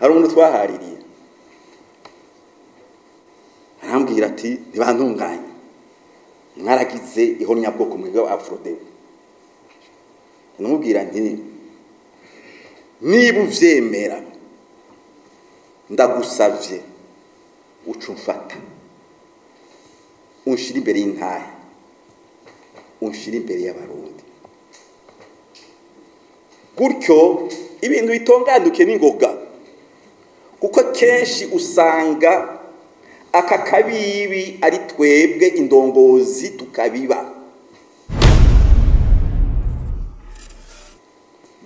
Hari umuntu twahaririye arambwira ati ntibantunganye, mwaragize ihonyabwoko mwebwe Afrodebu. Ndamubwira nti niba uvyemera ndagusavye uca umfata unshira imbere y'intahe, unshira imbere y'abarundi, gutyo ibintu bitonganduke n'ingoga. Kuko kenshi usanga aka kabibi ari twebwe indongozi tukabiba.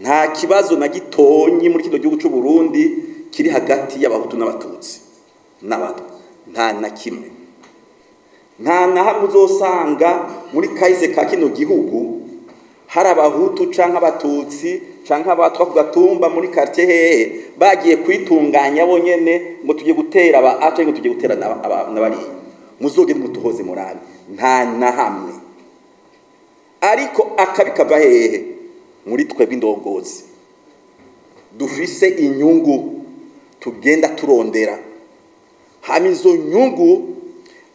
Nta kibazo na gitonyi muri kino gihugu cy'u Burundi kiri hagati y'abahutu n'abatutsi n'abatwa, nta na kimwe. Nta na hamwe uzosanga muri kahise ka kino gihugu hari abahutu canke abatutsi canke abatwa ku gatumba muri quartier hehe bagiye kwitunganya bonyene ngo tugiye gutera aba aca ngo tugiye gutera n'abariya. Muzogende mutuhoze murabe, nta na hamwe. Ariko akabi kava hehe? Muri twebwe indongozi dufise inyungu tugenda turondera, hama izo nyungu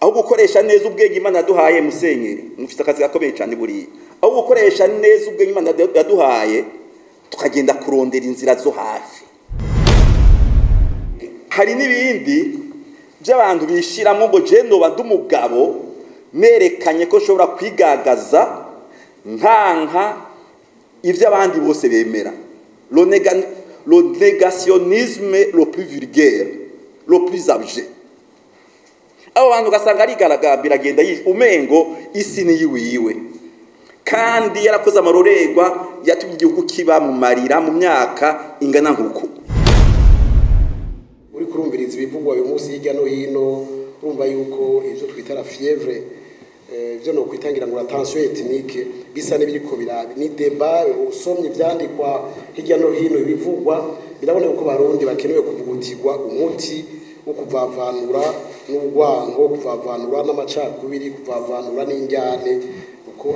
aho gukoresha neza ubwenge Imana yaduhaye, musenyeri mufite akazi gakomeye cyane buriya, aho gukoresha neza ubwenge Imana yaduhaye tukagenda kurondera inzira zo hafi. Hari n'ibindi by'abantu bishiramo ngo je noba ndi umugabo nerekanye ko nshobora kwigagaza nkanka ivyo abandi bose bemera. Le négationnisme le plus vulgaire, le plus abject. Abo bantu ugasanga arigaragambira agenda umengo isi ni yiwiwe, kandi yarakoze amarorerwa yatumye igihugu kiba mu marira mu myaka ingana nkuko. Uri kurumviriza ibivugwa uyu munsi hirya no hino, urumva yuko ivyo twita la fièvre, ivyo no kwitangira ngo la tension ethnique bisa n'ibiriko birabi ni débat. Usomye ivyandikwa hirya no hino, ibivugwa biraboneka ko barundi bakenewe kuvugutirwa umuti wo kuvavanura n'urwango, kuvavanura n'amacakubiri, kuvavanura n'injyane, uko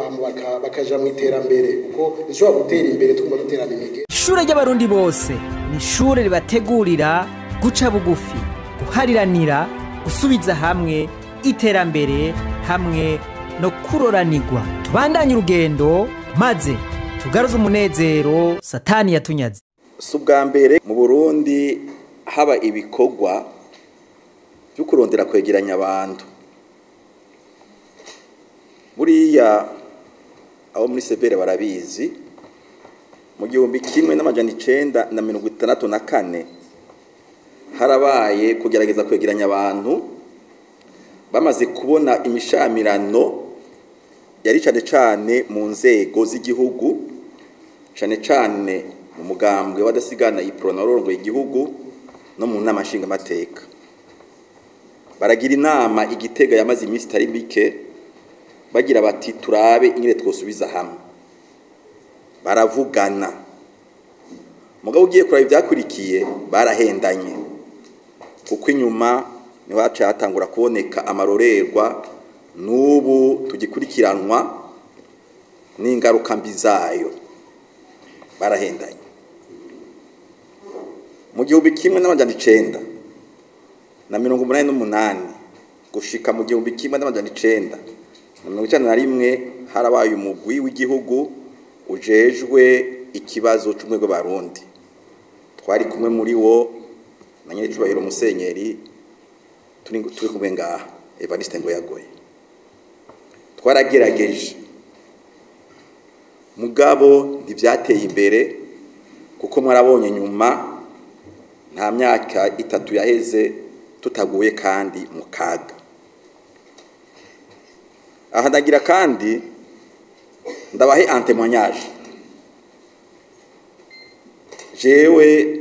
bakaja mu iterambere, kuko dushobora gutera imbere tuguma duterana imige. Ishure ry'abarundi bose ni ishure ribategurira guca bugufi, guhariranira, gusubiza hamwe, iterambere hamwe no kuroranirwa. Tubandanye urugendo maze tugaruze umunezero Satani yatunyaze. Si ubwa mbere mu Burundi haba ibikorwa byo kurondera kwegeranya abantu. Buriya abo muri Severe barabizi, mu 1964 harabaye kugerageza kwegeranya abantu bamaze kubona imishamirano yari cane cane mu nzego z'igihugu, cane cane mu mugambwe w'adasigana Iprona warongoye igihugu no mu nama nshingamateka. Baragira inama i Gitega yamaze iminsi itari mike, bagira bati turabe ingene twosubiza hamwe. Baravugana, mugabo ugiye kuraba ivyakurikiye barahendanye, kuko inyuma niho haca hatangura kuboneka amarorerwa n'ubu tugikurikiranwa n'ingaruka mbi zayo. Barahendanye. Mu 1988 gushika mu 1991 harabaye umugwi w'igihugu ujejwe ikibazo c'ubumwe bw'abarundi. Twari kumwe muri wo na nyenicubahiro musenyeri turi kumwe ngaha Evariste Ngoyagoye. Twaragerageje, mugabo ntivyateye imbere, kuko mwarabonye nyuma nta myaka 3 yaheze tutaguye kandi mu kaga. Aha ndagira kandi ndabahe un témoignage. Jewe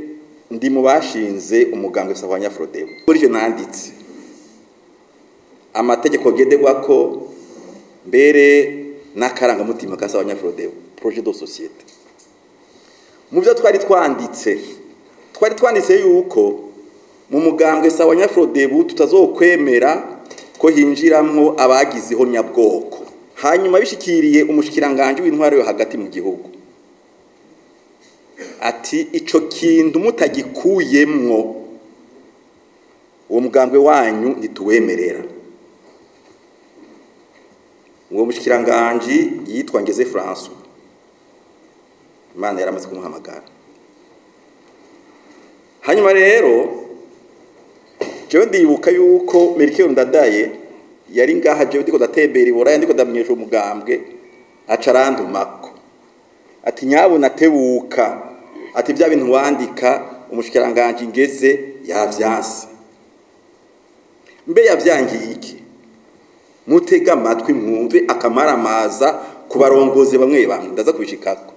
ndi mu bashinze umugambwe Sahwanya Frodebu. Muri je nanditse amategeko ngenderwako mbere n'akarangamutima ka Sahwanya Frodebu, projet de société. Mu byo twari twanditse yuko mu mugambwe Sahwanya Frodebu tutazokwemera ko hinjiramwo abagize ihonyabwoko. Hanyuma bishikiriye umushikiranganje w'intwaro yo hagati mu gihugu, Ati ico kintu mutagikuyemwo, uwo mugambwe wanyu ntituwemerera. Uwo mushikiranganji yitwa Ngeze François, Imana yaramaze kumuhamagara. Hanyuma rero jewe ndibuka yuko Melchior Ndadaye yari ngaha, jewe ndiko ndatembera i Buraya, ndiko ndamenyesha umugambwe, aca arantumako ati: "Nyabuna tebuka," ati: "vya bintu wandika, umushikiranganji Ngeze yavyanse." Mbe yavyangiye iki? Mutega amatwi mwumve akamaramaza ku barongozi bamwe bamwe, ndaza kubishikako.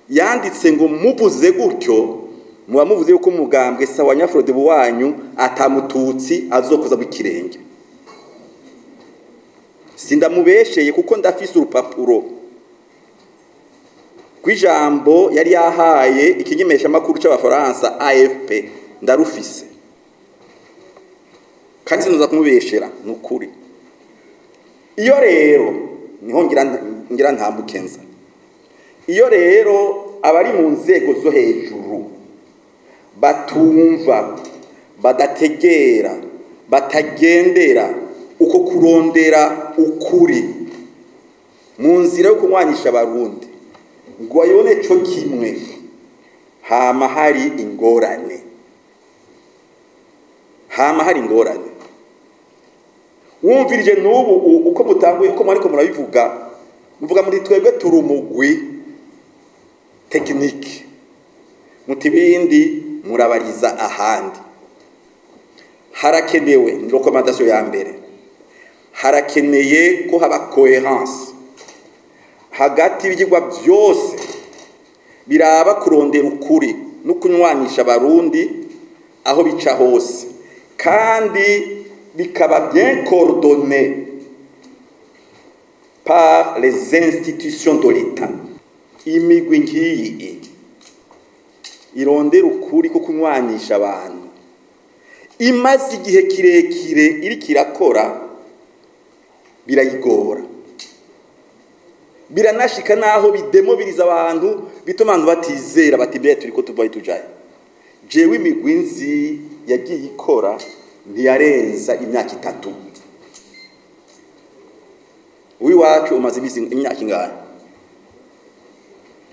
Yanditse ngo muvuze gutyo muba muvuze yuko umugambwe Sahwanya Frodebu wanyu atamututsi azokoza bw'ikirenge. Sindamubesheye, kuko ndafise urupapuro rw'ijambo yari yahaye ikimenyeshamakuru c'Abafaransa AFP, ndarufise kandi sinoza kumubeshera, ni ukuri. Iyo rero niho ngira ntambuke nza. Iyo rero abari mu nzego zo hejuru batumva, badategera, batagendera uko kurondera ukuri mu nzira yo kunywanisha Abarundi ngo bayibone co kimwe, hama hari ingorane, hama hari ingorane. Wumvirije n'ubu uko mutanguye, uko mwariko murabivuga, muvuga muri twebwe turi umugwi technique, muti ibindi murabariza ahandi. Harakenewe, ni recommandation ya mbere, harakeneye ko haba cohérence hagati y'ibyigwa byose biraba kurondera ukuri no kunywanisha Abarundi aho bica hose, kandi bikaba bien coordonné par les institutions de l'État. Imigwi nk'iyi irondera ukuri ko kunywanisha abantu imaze igihe kirekire iriko irakora, birayigora, biranashika naho bidemobiriza abantu, bituma abantu batizera, bati: "Mbere turiko tuvayo tujayo?" Jewe imigwi nzi yagiye ikora ntiyarenza imyaka 3. Uwiwacu umaze imisi imyaka ingahe?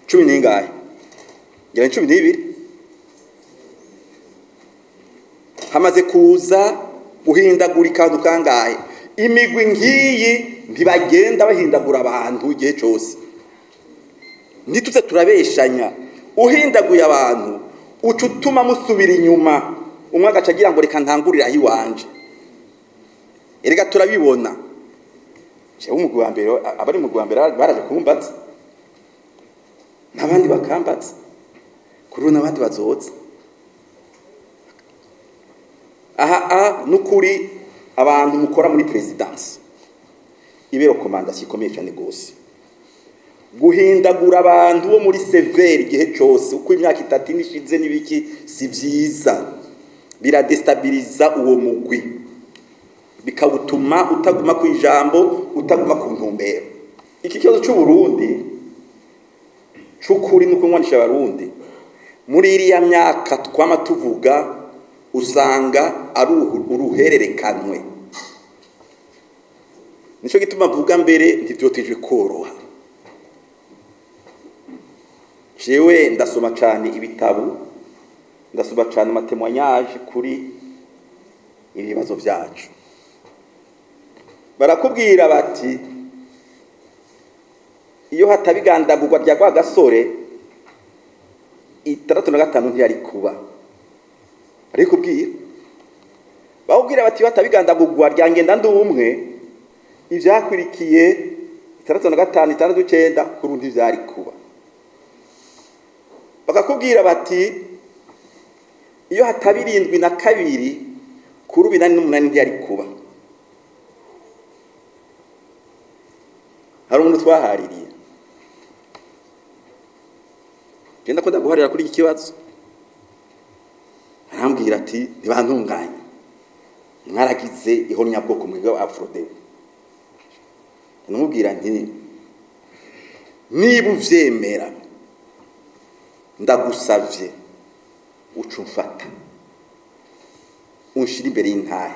Cumi n'ingahe? Ngira ni 12. Hamaze kuza guhindagurika ahantu kangahe? Imigwi ngiyi ntibagenda bahindagura abantu igihe cyose, ntituze turabeshanya. Uhindaguye abantu uca utuma musubira inyuma, umwe agaca agira ngo reka ntangurire aho iwanje. Erega turabibona. Jewe umugwi wa mbere, abari mu mugwi wa mbere baraje kumbaza, n'abandi bakambaza, kuri ubu n'abandi bazoza aha. A n'ukuri, abantu mukora muri présidence, ibe recommandation ikomeye cyane gose: guhindagura abantu bo muri CVR igihe cyose uko imyaka 3 nishize n'ibiki si byiza, biradestabiliza uwo mugwi, bikawutuma utaguma ku ijambo, utaguma ku ntumbero. Iki kibazo cy'u Burundi c'ukuri no kunywanisha Abarundi muri iriya myaka twama tuvuga, usanga ari uruhererekanwe. Nico gituma mvuga mbere ntivyotejwe koroha. Jewe ndasoma cane ibitabu, ndasoma cane ama témoignages kuri ibibazo vyacu. Barakubwira bati iyo hatabigandagurwa rya Rwagasore, 65 ntiyari kuba. Arikubwira, bakubwira bati iyo hatabigandagurwa rya Ngendandumwe, ivyakurikiye 65, 69 kurundi vyari kuba. Bakakubwira bati iyo hataba 72, kuri 88 ntiyari kuba. Hari umuntu twahaririye, genda ko ndaguharira kuri iki kibazo, arambwira ati: "Ntibantunganye, mwaragize ihonyabwoko mu wa Afrodebu." Ndamubwira nti: "Niba uvyemera Ndagusavye uca umfata unshira imbere y'intahe,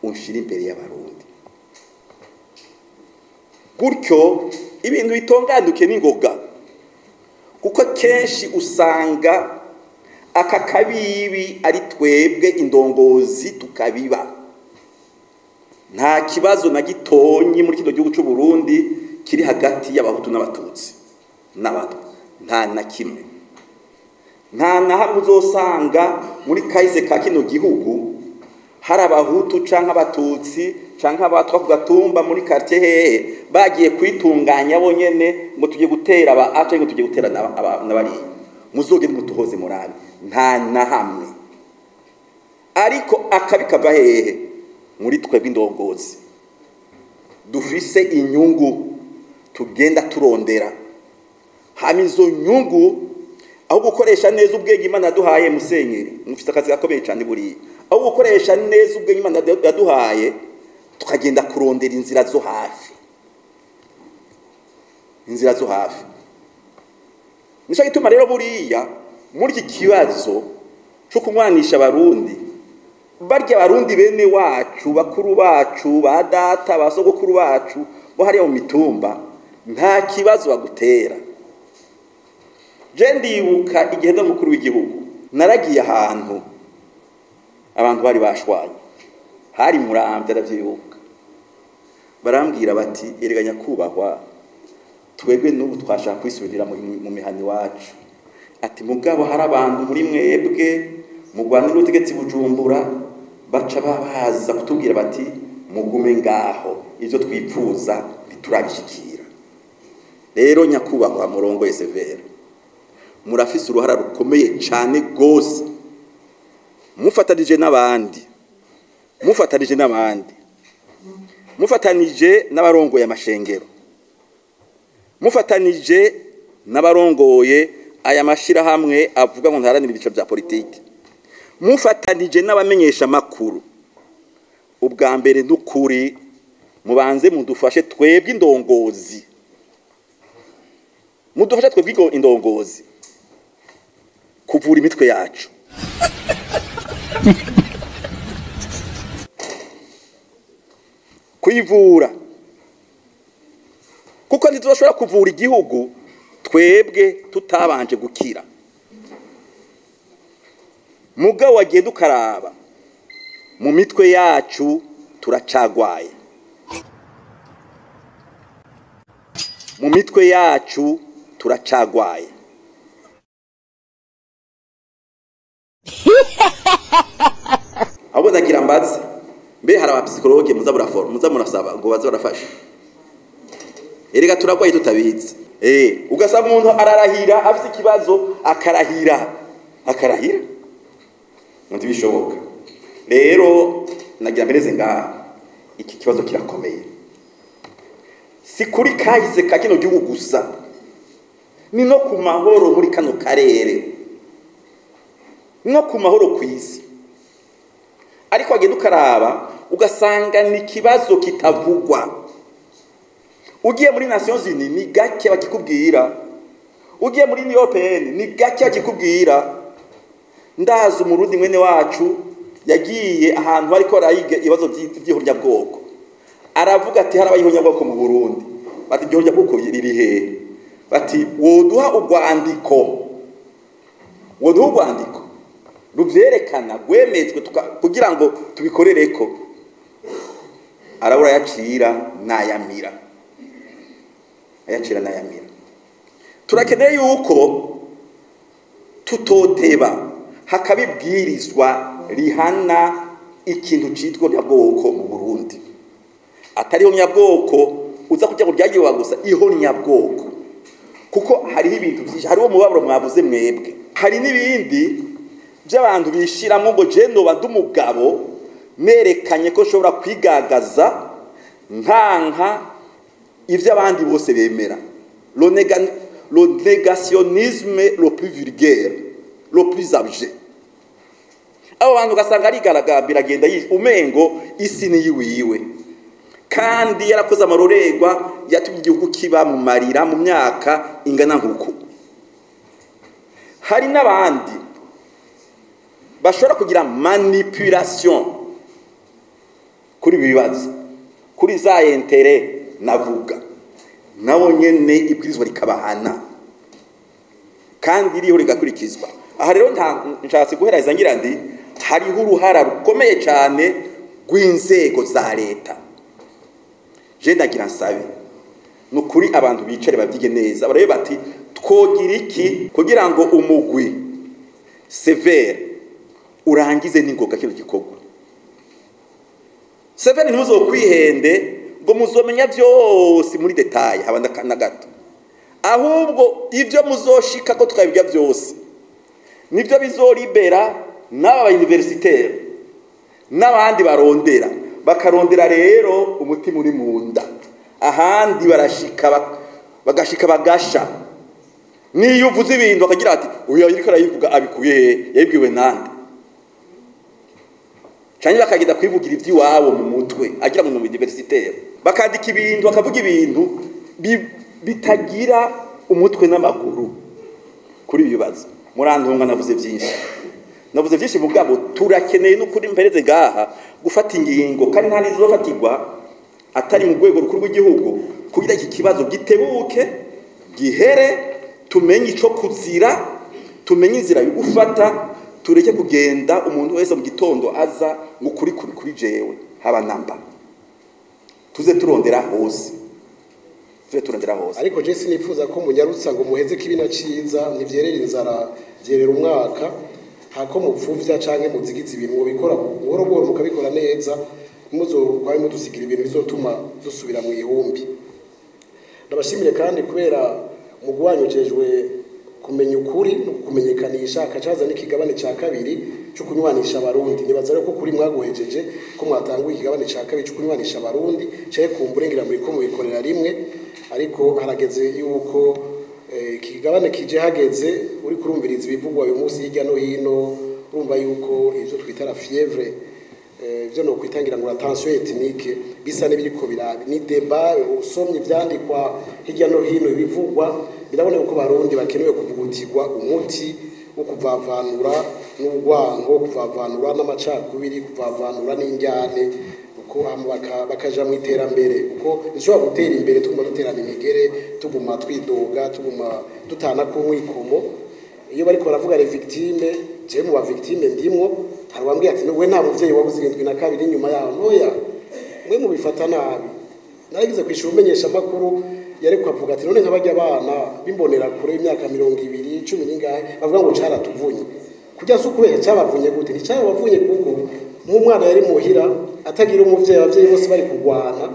unshira imbere y'abarundi. Gutyo ibintu bitonganuke n'ingoga, kuko kenshi usanga aka kabibi ari twebwe indongozi tukabiba. Nta kibazo na gitonyi muri kino gihugu c'u Burundi kiri hagati y'abahutu n'abatutsi n'abatwa, nta na kimwe. Nta na hamwe uzosanga muri kahise ka kino gihugu hari abahutu canke abatutsi canke abatwa ku gatumba muri quartier hehe bagiye kwitunganya bonyene ngo tugiye gutera aba aca, ngo tugiye gutera n'abariya. Muzogende mutuhoze murabe, nta na hamwe. Ariko akabi kava hehe? Muri twebwe indongozi dufise inyungu tugenda turondera, hama izo nyungu aho gukoresha neza ubwenge Imana yaduhaye, musenyeri mufite akazi gakomeye cyane buriya, aho gukoresha neza ubwenge Imana yaduhaye tukagenda kurondera inzira zo hafi, inzira zo hafi. Nico gituma rero buriya muri iki kibazo cyo kunywanisha abarundi, barya abarundi bene wacu, bakuru bacu, ba data, ba sogokuru bacu bo hariya mu mitumba, nta kibazo bagutera. Je ndibuka igihe ndi umukuru w'igihugu naragiye ahantu abantu bari bashwanye, hari Muramvya ndavyibuka, barambwira bati erega nyakubahwa twebwe n'ubu twashaka kwisubirira mu mihana iwacu, ati mugabo hari abantu muri mwebwe mugwanira ubutegetsi Bujumbura baca babaza kutubwira bati mugume ngaho, ivyo twipfuza ntiturabishikira. Rero nyakubahwa murongoye Severe, murafise uruhara rukomeye cane gose, mufatanije n'abandi, mufatanije n'abandi, mufatanije n'abarongoye amashengero, mufatanije n'abarongoye aya mashirahamwe avuga ngo ntaharanira ibice vya politiki, mufatanije n'abamenyesha makuru. Ubwa mbere n'ukuri mubanze mudufashe twebwe indongozi, mudufashe twebwe indongozi kuvura imitwe yacu. Kuyivura, kuko ntituzoshobora kuvura igihugu twebwe tutabanje gukira. Mugabo wagenda ukaraba mu mitwe yacu turacagwaye, mu mitwe yacu turacagwaye. Ahubwo ndagira mbaze, mbe hari abapsikologe muza muraforma, muza murasaba ngo baze barafasha? Erega turagwaye tutabizi. Ugasaba umuntu ararahira afite ikibazo, akarahira akarahira ntibishoboka. Rero nagira mbereze ngaha, iki kibazo kirakomeye, si kuri kahise ka kino gihugu gusa, ni no ku mahoro muri kano karere, no ku mahoro kw'isi. Ariko wagenda ukaraba ugasanga ni ikibazo kitavugwa. Ugiye muri Nations Unies ni gake bakikubwira, ugiye muri Union Européenne ni gake bakikubwira. Ndazi umurundi mwene wacu yagiye ahantu ariko arayiga ibibazo by'ihonyabwoko, aravuga ati hari abayihonyabwoko mu Burundi, bati ihonyabwoko riri hehe? Bati woduha urwandiko, woduha urwandiko ruvyerekana rwemejwe kugira ngo tubikorereko. Arabura yacira nayamira, ayacira nayamira. Turakeneye yuko tutoteba hakabibwirizwa rihana ikintu citwa nyabwoko mu Burundi, atari nyabwoko uza kujya kuryagiwa gusa, iho nyabwoko, kuko hariho ibintu byinshi, hariho mubabaro mwabuze mwebwe, hari n'ibindi by'abantu bishiramo ngo je noba ndumugabo nerekanye ko nshobora kwigagaza nkanka ivyo abandi bose bemera. Le négationnisme le plus vulgaire, le plus abject. Abo bantu ugasanga arigaragambira agenda umengo isi ni yiwiwe, kandi yarakoze amarorerwa yatumye igihugu kiba mu marira mu myaka ingana nkuko. Hari n'abandi bashobora kugira manipulation kuri ibi bibazo, kuri za intérêts navuga, nabo nyene ibwirizwa rikabahana kandi iriho rigakurikizwa. Aha rero nshatse guhereza ngira ndi hariho uruhara rukomeye cyane rw'inzego za leta. Je ndagira nsabe ni ukuri abantu bicare babyige neza, barabe bati twogira iki kugira ngo umugwi CVR urangize n'ingoga kino gikorwa. CVR ntimuzokwihende ngo muzomenya byose muri détail, haba na gato, ahubwo ibyo muzoshika ko twabibya byose nibyo bizoribera n'aba universitaire n'abandi barondera, bakarondera rero umutima uri mu nda, ahandi barashika bagashika bagasha. Niyo uvuze ibintu bakagira ati uyu ariko arayivuga abikuye he, yabibwiwe nande? Canke bakagenda kwivugira ivy'iwabo mu mutwe agira ngo ni universitaire, bakandika ibintu, bakavuga ibintu bitagira umutwe n'amaguru kuri ibi bibazo. Murantunga navuze byinshi, navuze byinshi, mugabo turakeneye n'ukuri mpereze ngaha gufata ingingo, kandi nta nizofatirwa atari mu rwego rukuru rw'igihugu, kugira iki kibazo gitebuke gihere, tumenye ico kuzira, tumenye inzira yo gufata, tureke kugenda umuntu wese mu gitondo aza ngo kuri kuri kuri jewe haba namba. Tuze turondera hose, tuze turondera hose. Ariko je sinifuza ko munyarutsa ngo muheze kibi na ciza, ntivyerera inzara vyerera umwaka, hako mupfuvya canke muzigiza ibintu ngo bikora buhoro buhoro mukabikora neza, muzokwabe mudusigira ibintu bizotuma dusubira mu ihumbi. Ndabashimire kandi kubera umugwi wanyu ujejwe kumenya ukuri no kumenyekanisha, akacaza n'ikigabane ca kabiri cyo kunywanisha Abarundi. Nibaza rero ko kuri mwaguhejeje ko mwatanguye ikigabane ca kabiri cyo kunywanisha Abarundi, cyaye kumbure ngira muri ko mubikorera rimwe, ariko harageze yuko ikigabane kije hageze. Uri kurumviriza ibivugwa uyu munsi hirya no hino, urumva yuko ivyo twita la fièvre, ibyo no kwitangira ngo la tension ethnique, bisa n'ibiriko birabi ni débat. Usomye ivyandikwa hirya no hino, ibivugwa, biraboneka ko Barundi bakenewe kuvugutirwa umuti wo kuvavanura n'urwango, kuvavanura n'amacakubiri, kuvavanura n'injyane, kuko hama bakaja mu iterambere, kuko ntidushobora gutera imbere tuguma duterana imigere, tuguma twidoga, tuguma dutana ku mwikomo. Iyo bariko baravuga les victimes, jewe mu ba victime ndimwo. Hari uwambwiye ati we nta muvyeyi wabuze 72 inyuma yaho. Ntoya mwe mubifata nabi. Naragize kwishura umenyesha amakuru yariko avuga ati none nk'abarya abana bimbonera kure y'imyaka 20, cumi n'ingahe, bavuga ngo caratuvunye. Kurya si ukubera cabavunye gute? Nticarabavunye, kuko nk'umwana yari muhira atagira umuvyeyi, abavyeyi bose bari kugwana,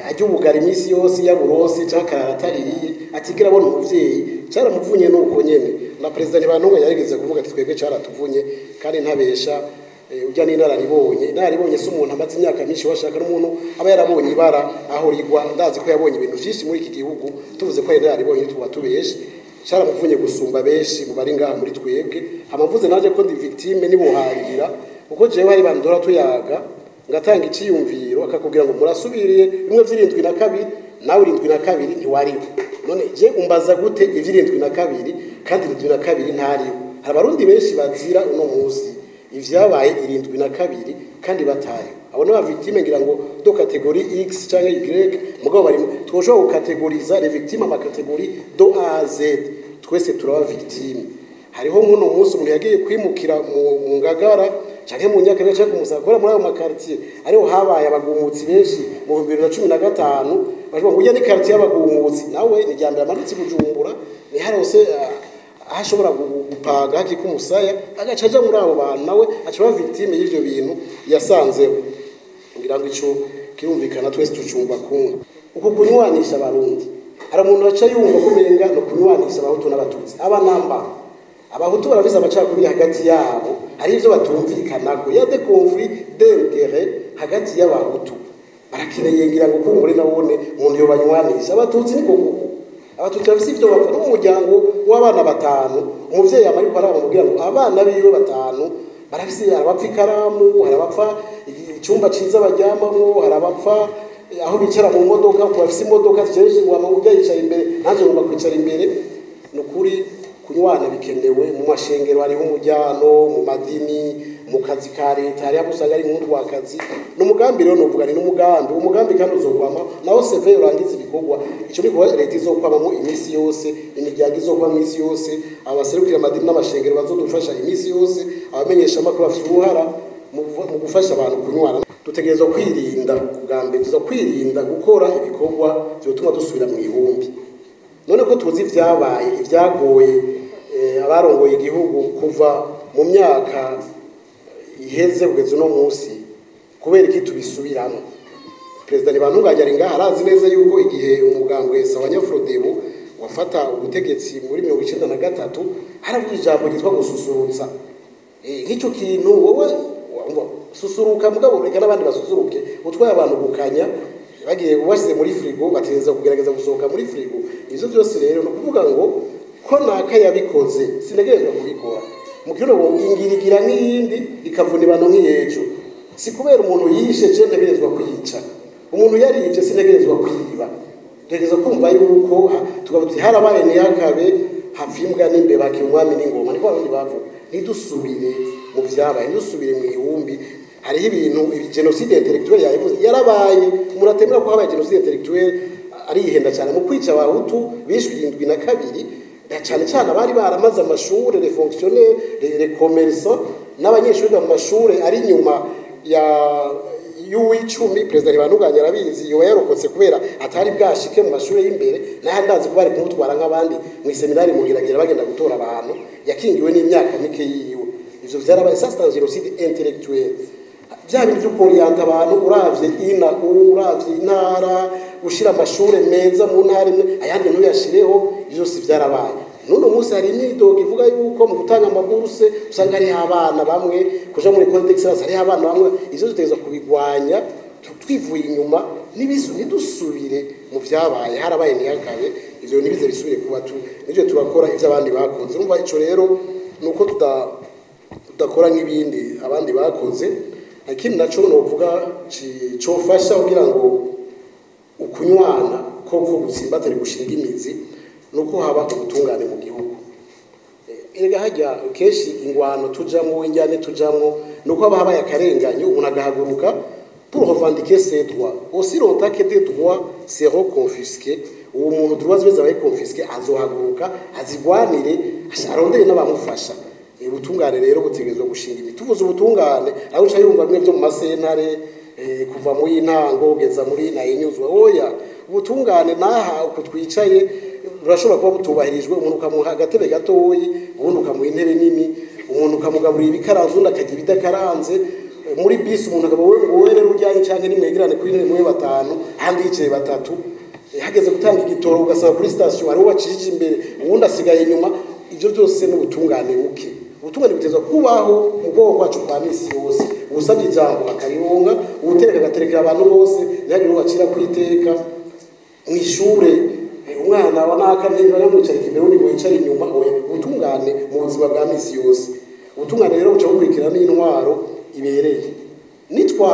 arya ubugari iminsi yose yaburose canke akarara ataririye, atigera abona umuvyeyi, caramuvunye. Nuko nyene na perezida Ntibantunganya yarigeze kuvuga ati twebwe caratuvunye, kandi ntabesha. Urya n'inararibonye, inararibonye si umuntu amaze imyaka myinshi, washaka n'umuntu aba yarabonye ibara aho rigwa. Ndazi ko yabonye ibintu vyinshi muri iki gihugu. Tuvuze ko ari inararibonye tuba tubeshe. Caramuvunye gusumba benshi mu bari ngaha muri twebwe. Hama mvuze naje ko ndi victime nibuharira, kuko jewe hari bantu duhora tuyaga ngatanga iciyumviro, akakubwira ngo murasubiriye bimwe vy'72, nawe 72 ntiwariho. None je umbaza gute ivy'72 kandi 72 ntariho? Hari Abarundi benshi bazira uno munsi ivyabaye 72 kandi batariho. Abo n'aba victime ngira ngo de catégorie X canke Y, mugabo bari twoshobora gukategoriza les victimes ama catégorie de A à Z, twese turaba victime. Hariho nk'uno munsi umuntu yagiye kwimukira mu Ngagara canke mu Nyakabiga canke ku Musaga, kubera muri ayo ma quartier ariho habaye abagumutsi benshi mu 2015, bavuga ngo ujya ni quartier y'abagumutsi, nawe ni irya mbere amanutse i Bujumbura, ni harose aho ashobora gupanga hakika umusaya, agaca aja muri abo bantu, nawe aca aba victime y'ivyo bintu yasanzeho. Ngira ngo ico kirumvikana, twese tucumva kumwe. Uku kunywanisha Abarundi, hari umuntu aca yumva ko umenga no kunywanisha Abahutu n'Abatutsi. Aba namba Abahutu barafise amacakubiri hagati yabo, hari ivyo batumvikanako, ya des conflits d'intérêt hagati y'Abahutu, barakeneye ngira ngo kumbure nabone umuntu yobanywanisha. Abatutsi niko kuko Abatutsi bafise ivyo bapfa no mu muryango w'abana batanu, umuvyeyi yama ariko arabamubwira ngo abana biwe batanu barafise, hari abapfa ikaramu, hari abapfa icyumba ciza baryamamwo, hari abapfa aho bicara mu modoka, ku bafise imodoka, jeje wama ujya yicara imbere, nanjye ngomba kwicara imbere. Ni ukuri. Kunywana bikenewe mu mashengero, hariho umujyano mu madini, mu kazi ka leta hariho abo usanga ari nk'urwakazi. Ni umugambi rero novuga, ni n'umugambi, umugambi kandi uzokwama naho CVR urangiza ibikorwa. Ico ni kuba leta izokwamamo iminsi yose, imiryango izokwama iminsi yose, abaserukira amadini n'amashengero bazodufasha iminsi yose, abamenyesha amakuru bafite uruhara mu gufasha abantu kunywana. Dutegerezwa kwirinda, bwa mbere tuza kwirinda gukora ibikorwa byotuma dusubira mu ihumbi. None ko tuzi ibyabaye, ibyagoye abarongoye igihugu kuva mu myaka iheze kugeza uno munsi, kubera iki tubisubiramo? Perezida Ntibantunganya ari ngaha, arazi neza yuko igihe umugambwe Sawanya Frodebu wafata ubutegetsi muri 93, haravuga ijambo ryitwa gususurutsa. Nk'icyo kintu wowe wumva, susuruka mugabo reka n'abandi basusuruke. Utwaye abantu gukanya, bagiye ubashyize muri frigo, bategereza kugerageza gusohoka muri frigo. Ivyo byose rero ni ukuvuga ngo ko naka yabikoze sintegerezwa kubikora. Mu kirundi ngo ingirigira nk'iyindi ikavuna ibano nk'iyejo. Si kubera umuntu yishe je ntegerezwa kwica, umuntu yarivye sintegerezwa kwiba. Dutegerezwa kumva yuko tukavuga tuti harabaye ntihakabe, hapfa imbwa n'imbeba hakira umwami n'ingoma, niko abarundi bavuga. Ntidusubire mu vyabaye, ntidusubire mu ihumbi. Hariho ibintu ibi, génocide intellectuelle yabivuze, yarabaye. Umuntu atemera ko habaye génocide intellectuelle arihenda cyane. Mu kwica abahutu bishwe 72, na cyane cyane abari baramaze amashure, les fonctionnaires, les commerçants n'abanyeshuri mu mashure ari inyuma ya y'uw'icumi. Perezida Ntibantunganya arabizi, yoba yarokotse kubera atari bwashike mu mashuri y'imbere, naho ndazi ko bari kumutwara nk'abandi mu iseminari mugiragira bagenda gutora abantu. Yakingiwe n'imyaka mike yiwe. Ivyo vyarabaye, ça c'est un génocide intellectuel. Bya bintu byo korienta abantu uravye ina, uravye intara, gushira amashure meza mu ntara imwe ayandi ntuyashireho, ivyo byose vyarabaye. N'uno munsi hari imyidogo ivuga yuko mu gutanga amaburse usanga hariho abana bamwe kuja muri école d'excellence, hariho abana bamwe. Ivyo dutegerezwa kubigwanya twivuye inyuma, ntidusubire mu vyabaye. Harabaye ntihakabe, ivyo ntibize bisubire kuba. Tu nivyo turakora ivyo abandi bakoze. Urumva ico rero nuko tudakora nk'ibindi abandi bakoze. Ikindi naco novuga cofasha kugira ngo ukunywana koko gutsimbatare, gushinga imizi, nuko haba ubutungane mu gihugu. Erega hajya kenshi ingwano tujamwo, injyane tujamwo, nuko haba habaye akarenganyo, umuntu agahaguruka pour revendiquer ses droits. Aussi longtemps que des droits seront confisqués, uwo muntu droits zibe zabaye confisqués azohaguruka azigwanire, arondere n'abamufasha. Ubutungane rero butegerezwa gushinga imiti. Tuvuze ubutungane, aho uca yumva bimwe byo mu masentare, kuva mu y'intango kugeza muri nayinyuzwe. Oya, ubutungane naha uko twicaye burashobora kuba butubahirijwe. Umuntu ukamuha agatebe gatoyi, ubundi ukamuha intebe nini, umuntu ukamugaburira ibikaranze, undi akarya ibidakaranze. Muri bisi umuntu akaba wowe ngo wowe rero ujyanye cyangwa nimwegerane kuri intebe mube batanu, ahandi yicaye batatu. Hageze gutanga igitoro ugasanga kuri sitasiyo hariho bacishije imbere, uwundi asigaye inyuma. Ibyo byose n'ubutungane buke. Ubutungane buteza kubaho mu bwoko bwacu bwa misi yose. Uwusabye ijambo akarironka, uwutereka agaterekera abantu bose, ntihagire uwo bacira ku iteka. Mu ishure umwana wa naka ntibamwicarika imbere, undi ngo yicare inyuma. Oya, ubutungane mu buzima bwa misi yose. Ubutungane rero buca bukurikira n'intwaro ibereye. Nitwa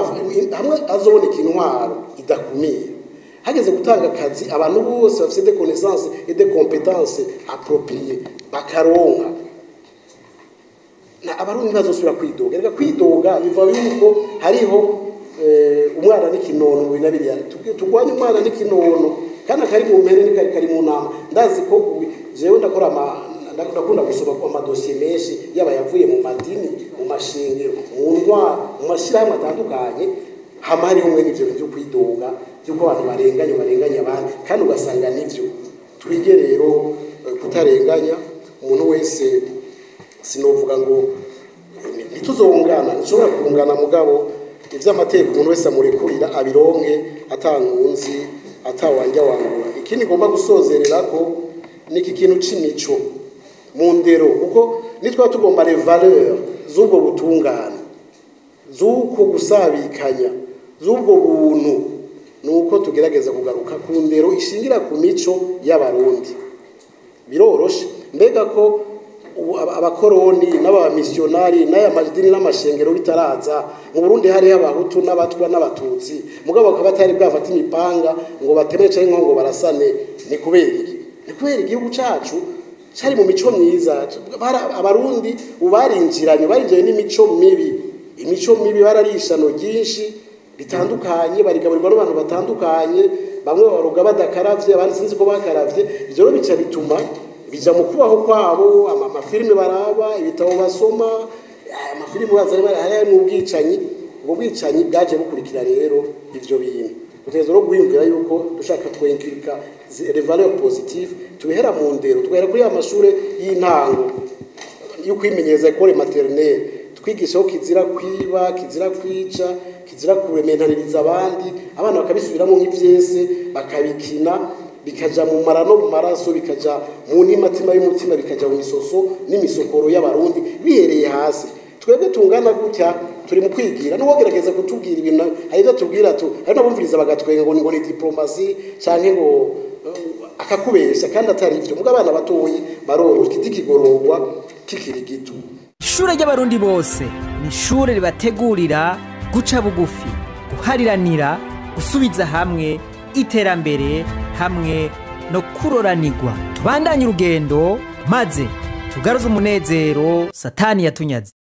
hamwe azoboneka intwaro idakumira, hageze gutanga akazi abantu bose bafite des connaissances et des compétences appropriées bakaronka, na abarundi ntibazosubira kwidoga. Reka kwidoga biva yuko hariho umwana n'ikinono mu bintu biriya. Turwanye umwana n'ikinono kandi kari mu mpene n'ikari kari mu nama. Ndazi ko jewe ndakora ndakunda gusoma amadosiye menshi, yaba yavuye mu madini, mu mashengero, mu ntwaro, mu mashyirahamwe atandukanye. Hama hariho mwene ivyo bintu byo kwidoga by'uko abantu barenganya, barenganya abandi, kandi ugasanga nivyo. Twige rero kutarenganya umuntu wese. Sinovuga ngo ntituzongana, ntishobora kungana, mugabo ivy'amategeko umuntu wese amurekurira abironke atankunzi, atawanja wangura. Ikindi ngomba gusozerera ko niki kintu c'imico mu ndero, kuko nitwa tugomba les valeurs z'ubwo butungane, z'uko gusabikanya, z'ubwo buntu, nuko tugerageza kugaruka ku ndero ishingira ku mico y'abarundi. Biroroshe. Mbega ko ubu abakoroni n'abamisiyonari n'aya madini n'amashengero bitaraza mu Burundi, hariho abahutu n'abatwa n'abatutsi, mugabo bakaba batari bwafata imipanga ngo bateme canke ngo barasane, ni kubera iki? Ni kubera igihugu cacu. Cari mu mico myiza. Abarundi ubarinjiranye, barinjiranye n'imico mibi. Imico mibi, bararishano ryinshi bitandukanye, barigaburirwa n'abantu batandukanye, bamwe baroga badakaravye, abandi sinzi ko bakaravye. Ivyo rero bica bituma bija mu kubaho kwabo, amafilime baraba, ibitabo basoma, amafilime baza ari mu bwicanyi. Ubwo bwicanyi bwaje bukurikira rero ivyo bintu. Dutegerezwa no guhiyumvira yuko dushaka twinculqua les valeurs positives, tubihera mu ndero, tugahera kuri ya mashure y'intango yo kwimenyereza, école maternelle, twigishaho kizira kwiba, kizira kwica, kizira kurementaniriza abandi. Abana bakabisubiramo nk'ivyese, bakabikina, bikaja mu mara no mu maraso, bikaja mu ntimatima y'umutima, bikaja mu misoso n'imisokoro y'Abarundi, bihereye hasi. Twebwe tungana gutya turi mu kwigira, n'uwogerageza kutubwira ibintu, hari ibyo tubwira tu, hari n'abumviriza bagatwenga ngo ni diplomatie canke ngo akakubesha kandi atari ivyo. Muga abana batoyi baroroshye, igiti kigororwa kikiri gito. Ishure ry'Abarundi bose ni ishure ribategurira guca bugufi, guhariranira, gusubiza hamwe, iterambere hamwe no kuroranirwa. Tubandanye urugendo maze tugaruze umunezero satani yatunyaze.